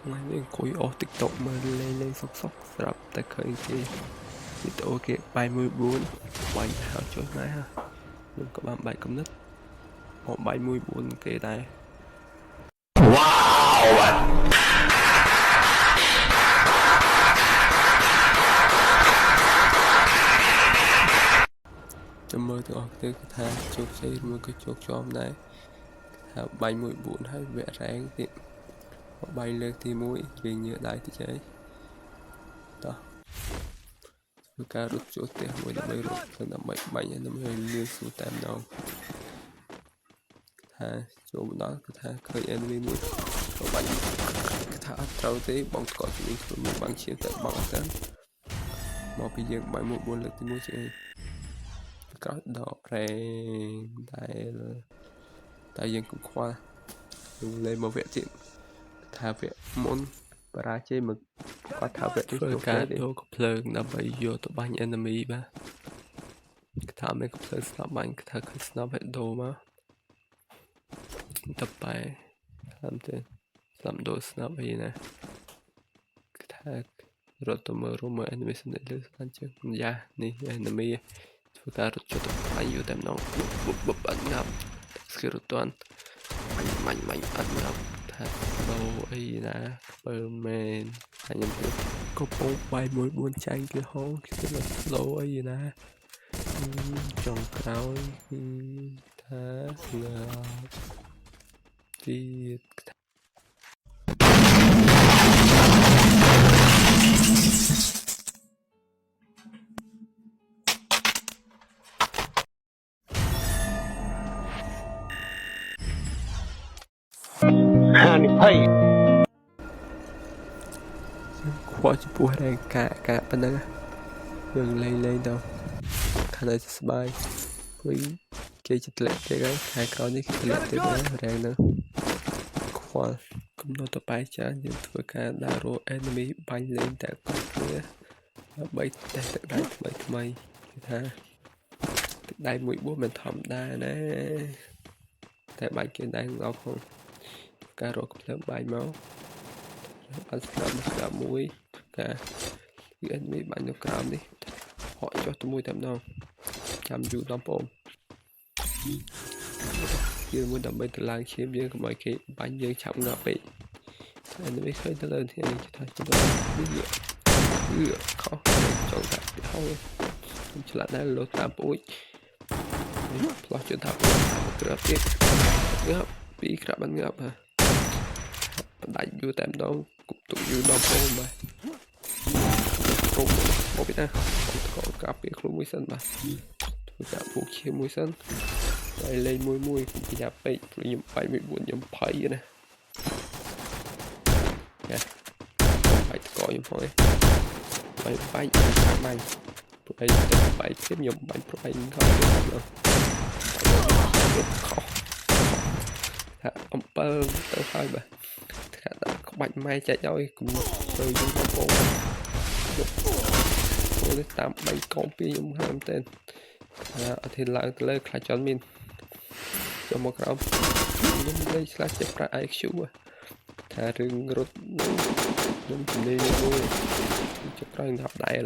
ថ្ងៃនេះអង្គុយអស់ TikTok មើលលេងលេងសុកសុកស្រាប់តែឃើញគេវីដេអូគេបាយមួយ4បាញ់ហើយចុះម៉ែហ่ะខ្ញុំក៏បានបែកកំណត់មកបាយមួយ4គេដែរ ចាំមើលទាំងអស់គ្នាគឺថាជោគជ័យឬមួយក៏ជោគជាំដែរគឺថាបាញ់មួយ4ហើយវគ្គរែងទៀតមកបាញ់លើកទី1រៀងញើដៃតិចហើយតោះធ្វើការរត់ចូលផ្ទះមួយដើម្បីរត់ទៅដើម្បីបាញ់ឲ្យដើម្បីឲ្យលឿនស្រួលតែម្ដងថាចូលមកដល់គឺថាឃើញ enemy មួយក៏បាញ់គឺថាអត់ត្រូវទេបងស្គាល់ជំនាញខ្លួនមួយបាំងឈាមតែបងអត់ទៅមកពីយើងបាញ់មួយ4លើកទី1ជាអី ក្រោយដករែងដែលតែយើងកុំខ្វល់យើងលេងមកវគ្គទៀតថាវគ្គមុនបរាជ័យមកគាត់ថាវគ្គនេះធ្វើការដូរកំភ្លើងដើម្បីយកទៅបាញ់ enemy បាទគឺថាមានកំភ្លើងស្នាប់បាញ់គឺថាឃើញស្នាប់ហើយដូរមកតបែតាមទេស្លាប់ដូរស្នាប់អីណាគឺថារត់ទៅមើលរួមមើល enemy សំណេកលើស្មានជាងយ៉ានេះ enemy ធ្វើការរត់ចូលទៅបាញ់យូរតែម្ដងបុបបុបអត់ងាប់ស្គីរត់តាន់បាញ់បាញ់បាញ់អត់ងាប់ថាដូអីណាបើមែនហើយខ្ញុំទៅកំពុងបាយមួយ4ចាញ់គេហងគេទៅ slow អីណាចុងក្រោយគឺថាងាប់ទៀត ហានិភ័យ ខ្វល់ចំពោះរែងកាកាប៉ុណ្ណឹងយើងលេងលេងទៅខាងនេះស្បាយព្រោះគេចិត្តធ្លាក់ទៀតហើយខែក្រោយនេះគេធ្លាក់ទៀតណារែងហ្នឹងខ្វល់កំណត់ទៅបែកច្រើនយើងធ្វើការដើររក enemy បាញ់លេងតែគាត់គ្នាដើម្បីតេស្តទឹកដៃថ្មីថ្មីគេថាទឹកដៃមួយបួសមិនធម្មតាណាតែបាញ់គេដែរងប់ផងការរកកំភ្លើងបាញ់មកបានស្នាប់ស្នាប់មួយការគឺ enemy បាញ់នៅក្រោមនេះហក់ចុះទៅមួយតែម្ដងចាំយូរដល់បងយើងមួយដើម្បីទៅឡើងឈាមយើងកុំឲ្យគេបាញ់យើងឆាប់ងាប់ពេក enemy ឃើញទៅលើនេះគេថាទៅនេះគឺខុសចង់ដាក់ពីហោខ្ញុំឆ្លាតដែរលោតាមពូជផ្លោះជន់ថាក្របទៀតងាប់ពីរក្រាប់បានងាប់ហ่ะផ្ដាច់យូរតែម្ដងគប់ទុកយូរដល់បងបាទពុកមកពីណាបងតកកាពីខ្លួនមួយសិនបាទធ្វើការពុកឈាមមួយសិនហើយលេងមួយមួយកុំប្រញាប់ពេកព្រោះខ្ញុំបាយមួយ4ខ្ញុំភ័យណាយ៉ាបាយតកខ្ញុំផងឯងបាយបាយបាញ់ព្រោះឯងទៅបាយព្រាមខ្ញុំបាញ់ព្រោះឯងខំខុសថាអំពើទៅហើយបាទថាដាក់ក្បាច់ម៉ែចែកឲ្យកុំទៅយូរបងប្អូនយកអូនេះតាម3កងពីខ្ញុំហាមតែថាអត់ហ៊ានឡើងទៅលើខ្លាចចន់មានចុះមកក្រោមខ្ញុំលេងឆ្លាស់ចេះប្រាក់ IQ ថារឿងរត់នឹងខ្ញុំជំនាញមួយចុះក្រោយងាប់ដែរ